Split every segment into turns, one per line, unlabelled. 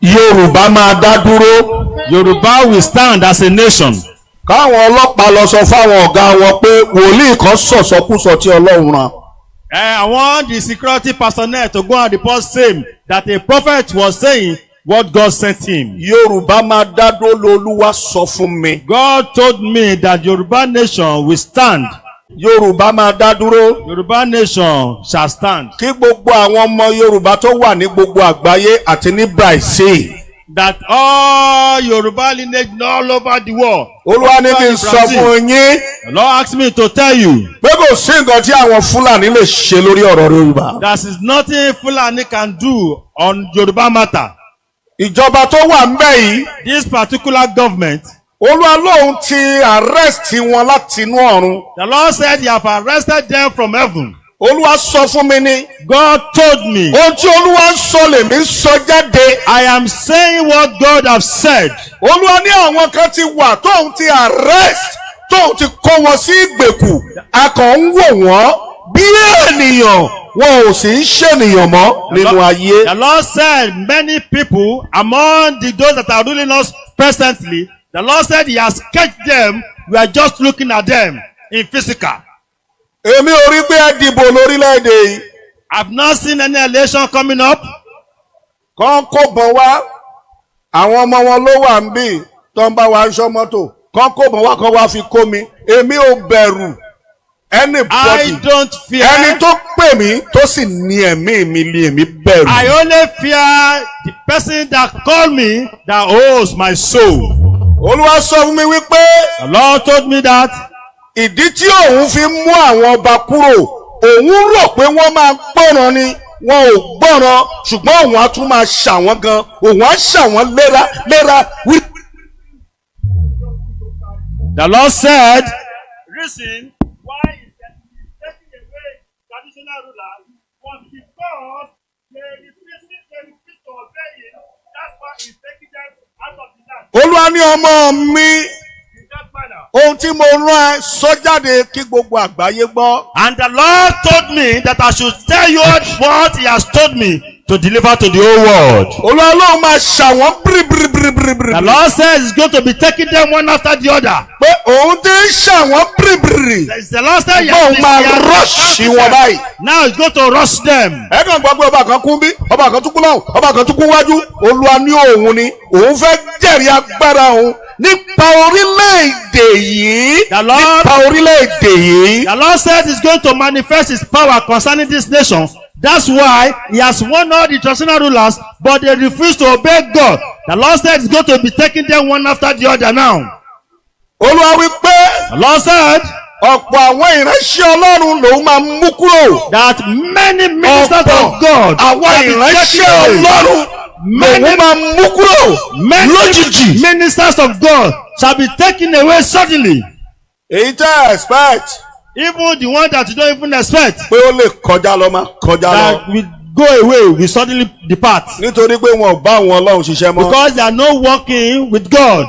Yorùbá máa dá dúró.
Yoruba will stand as a nation.
Káwọn ọlọ́pàá lọ sọ fáwọn ọ̀gá wọn pé wòlíì kan sọ̀sọ́kúsọ tí Ọlọ́run rán.
I want the security personnel to go and report same that a prophet was saying what God sent him.
Yorùbá máa dá dúró lolúwa sọ fún mi.
God told me that Yoruba nation will stand.
Yorùbá máa dá dúró.
Yoruba nation shall stand.
Kí gbogbo àwọn ọmọ Yorùbá tó wà ní gbogbo àgbáyé àti ní Brazil.
That all Yoruba lineage all over the world.
Olúwa ní kí n sọ fún yín
The Lord asked me to tell you
pé kò sí nǹkan tí àwọn Fúlàní lè ṣe lórí ọ̀rọ̀ Yorùbá.
There is nothing Fulani can do on Yoruba matter.
Ìjọba tó wà ń bẹ̀ yìí,
This particular government,
Olúwa lóun ti arrest wọn láti inú ọ̀run.
The Lord said he have arrested them from heaven.
Olúwa sọ fún mi ní.
God told me.
Ohun tí Olúwa ń sọ lèmi ń sọ jáde.
I am saying what God have said.
Olúwa ní àwọn kan ti wà tóun ti arrest, tóun ti kó wọn sí ìgbèkùn. A kàn ń wò wọ́n bí ènìyàn, wọn ò sì ń ṣènìyàn mọ́ nínú ayé.
The Lord said many people among those that are ruling us presently, the Lord said he has catch them. We are just looking at them in physical.
Èmi ò rí pé ẹ dìbò lórílẹ̀‐èdè yìí.
I've not seen any election coming up.
Kán kó bọn wá, àwọn ọmọ wọn ló wà ń bì tó ń bá wa ṣọ́ mọ́tò. Kán kó bọn wá, kán wá fi kó mi. Èmi ò bẹ̀rù
I
anybody.
Don't fear.
Ẹni tó pè mí tó sì ní ẹ̀mí mi lé èmi bẹ̀rù.
I only fear the person that called me, that owes my soul.
Olúwa sọ fún mi wípé
The Lord told me that
ìdí tí òun fi mú àwọn ọba kúrò, òun rò pé wọ́n máa gbọ́ràn ni. Wọn ò gbọ́ràn, ṣùgbọ́n òun á tún máa ṣà wọ́n gan, òun á ṣà wọ́n léra léra wí.
The Lord said, reason why he said he's taking away traditional rulers was because they refuse to obey him. That's why he's taking them out of the land
Olúwa ní ọmọ mi,
in that manner.
Ohun tí mo rán ẹ, sọ jáde kí gbogbo àgbáyé gbọ́.
And the Lord told me that I should tell you what he has told me to deliver to the whole world.
Olúwa lóun máa ṣà wọ́n bíríbíríbíríbírí.
The Lord says he's going to be taking them one after the other.
Pé òun ti ń ṣà wọ́n bíríbírí.
The Lord said he
Bóun
has,
máa
he has
rush wọn báyìí.
Now he's going to rush them.
Ẹ kàn gbọ́ pé ọba kan kún bí, ọba kan tún kú lọ́hùn, ọba kan tún kú wájú. Olúwa ní òun ni òun fẹ́ jẹ́rìí agbára òun nípa orílẹ̀-èdè yìí. Nípa orílẹ̀-èdè yìí.
The Lord said he's going to manifest his power concerning this nation. That's why he has warned all the traditional rulers, but they refuse to obey God. The Lord said he's going to be taking them one after the other now.
Olúwa wí pé
The Lord said
ọ̀pọ̀ àwọn ìránṣẹ́ Ọlọ́run lòun máa mú kúrò.
That many ministers
Ọ̀pọ̀
of God
àwọn
shall be
ìránṣẹ́
taken away.
Ọlọ́run lòun máa mú kúrò
Many
lójijì.
Ministers of God shall be taken away suddenly.
Èyí tẹ́ ẹ expect
Even the one that you don't even expect
pé ó lè kọjá lọ máa kọjá lọ.
That will go away will suddenly depart.
Nítorí pé wọn ò bá àwọn Ọlọ́run ṣiṣẹ́ mọ́.
Because they are not working with God.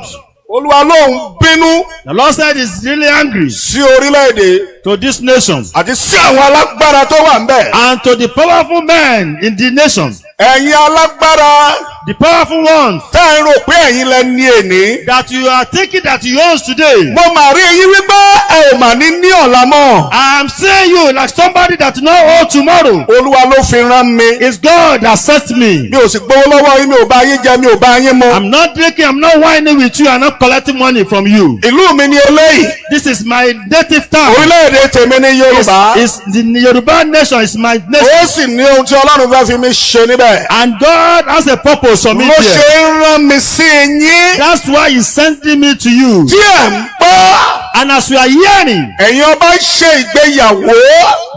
Olúwa lóun bínú
The Lord said he's really angry
sí orílẹ̀-èdè
to this nation
àti sí àwọn alágbára tó wà ńbẹ̀.
And to the powerful men in the nation.
Ẹ̀yin alágbára
The powerful ones
tẹ́ ẹ ń rò pé ẹ̀yin lẹ ní èní.
That you are thinking that you own today.
Mo mà rí yín wípé ẹ ò mà ní ní ọ̀la mọ́.
I am seeing you like somebody that no owe tomorrow.
Olúwa ló fi rán mi.
It's God that sent me.
Mi ò sì gbowó lọ́wọ́ yín, mi ò bá yín jẹ, mi ò bá yín mu.
I'm not drinking, I'm not wining with you, I'm not collecting money from you.
Ìlú mi ni eléyìí.
This is my native town.
Orílẹ̀-èdè tèmi ní Yorùbá.
It's the Yoruba nation is my nation.
Ó sì ní ohun tí Ọlọ́run fẹ́ fi mi ṣe níbẹ̀.
And God has a purpose for me
Ló
there.
Ṣe ń rán mi sí yín.
That's why He's sending me to you.
Tí ẹ̀ ń gbọ́.
And as you are hearing,
Ẹ̀yin ọba ń ṣe ìgbéyàwó.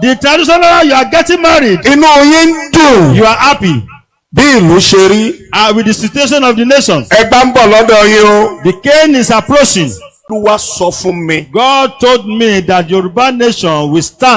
The traditional, you are getting married.
Inú yín ń dùn.
You are happy
Bí ìlú ṣe rí.
With the situation of the nation.
Ẹgbà ń bọ̀ lọ́dọ̀ yín o.
The cane is approaching.
Olúwa sọ fún mi.
God told me that Yoruba nation will stand.